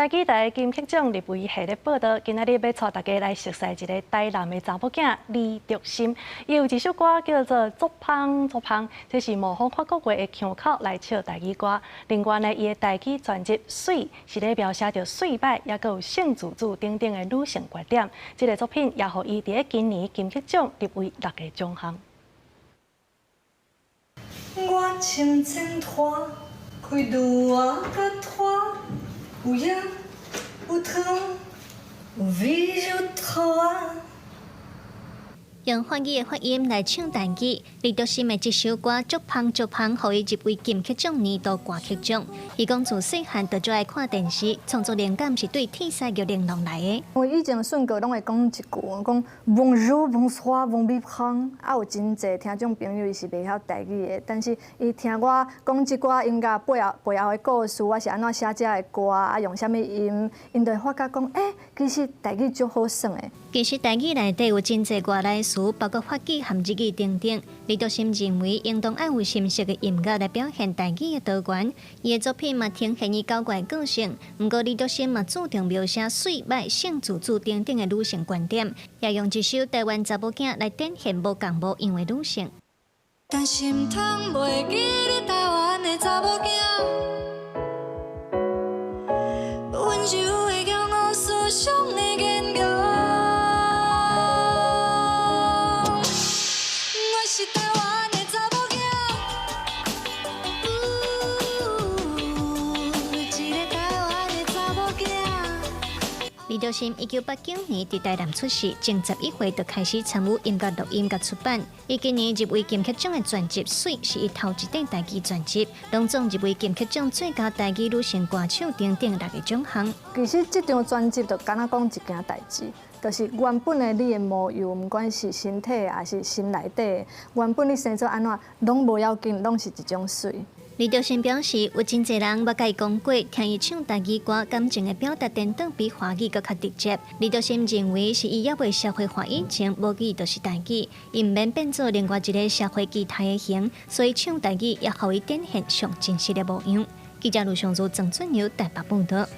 台語台金曲獎入圍系列報道，今仔日欲帶大家來熟似一个台南的查某囝李竹心。伊有一首歌叫做《足芳足芳》，這是模仿法國話的腔口來唱台語歌。另外呢，伊的台語專輯《媠》是咧描寫著媠歹，抑閣有性自主等等的女性觀點。這个作品也予伊佇今年金曲獎入圍六个獎項。我穿前拖，開攄仔佮拖，有影有糖，有味有頭啊。用法語的發音來唱台語，李竹心的這首歌《足芳足芳》予伊入圍金曲獎年度歌曲獎。伊講自細漢就最愛看電視，創作靈感是對鐵西玉玲瓏來的。我以前順哥攏會講一句，講 Bonjour bonsoir 黃米芳，啊有真濟聽眾朋友伊是袂曉台語的，但是伊聽我講這寡音樂背後的故事，我是按怎寫這个歌，啊用啥物音，𪜶就會發覺講，欸，其實台語足好耍的。其實台語內底有真濟外來詞，包括法語和日語等等。李竹心認為，應當愛有新式的音樂來表現台語的多元。伊的作品嘛呈現伊古怪個性，毋過李竹心嘛注重描寫媠歹、性自主等等的女性觀點，也用一首台灣查某囝來展現無仝無樣的女性。但是毋通袂記得台灣的查某囝，溫柔的驕傲，思想的堅強。我是台灣的查某囝，一个台灣的查某囝。李竹心1989年佇台南出世，前11歲就開始參與音樂錄音佮出版。伊今年入圍金曲獎的專輯《媠》是伊頭一張台語專輯，攏總入圍金曲獎最佳台語女性歌手等等六個獎項。其實這張專輯就敢若講一件代誌，就是原本的你的模樣，毋管是身體抑是心內底，原本你生做按怎，攏無要緊，攏是一種媠。李竹心表示，有真濟人捌共伊講過，聽伊唱台語歌，感情的表達顛倒比華語閣較直接。李竹心認為是伊猶未社會化以前，母語就是台語，伊毋免變做另外一个社會期待的形，所以唱台語也予伊展現上真實的模樣。記者盧尚如、鄭俊友台北報道。